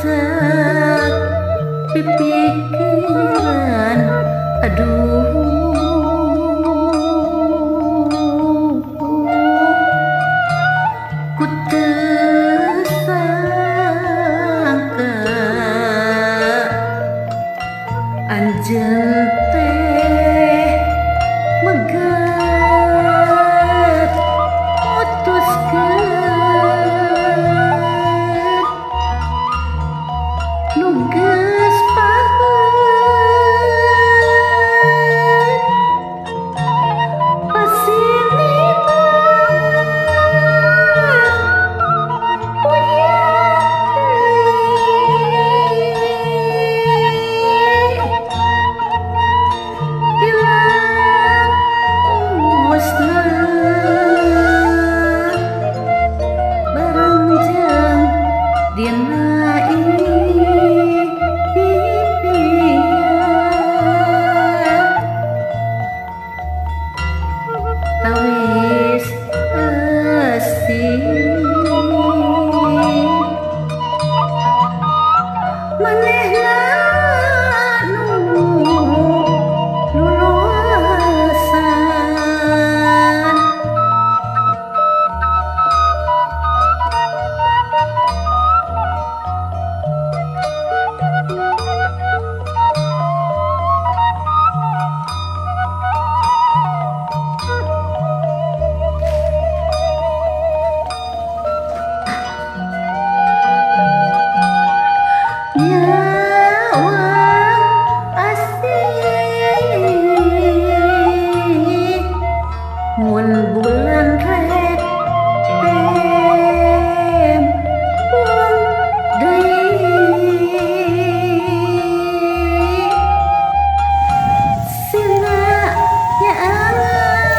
Acak pipikiran, aduh, ku teu sangka anjeun teh megat mutuskeun nu geus paheut pasinimat puyang deui hilang musnah bareng jeung dina impian tawis asih manehna nu luluasan. Nyawang asih mun bulan rek tempung deui sina nyaangan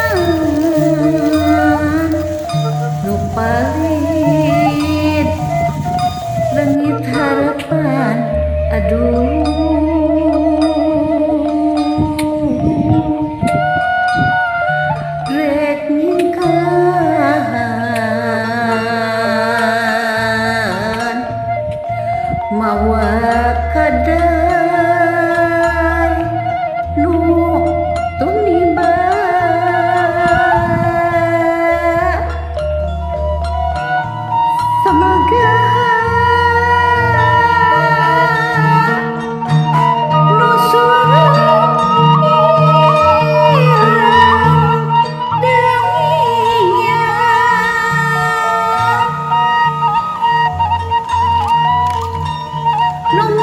nu palid leungit harapan, aduh, rek nyingkahan mawa kadai nu tumiba samaga nu surut hilang deunginya. Nu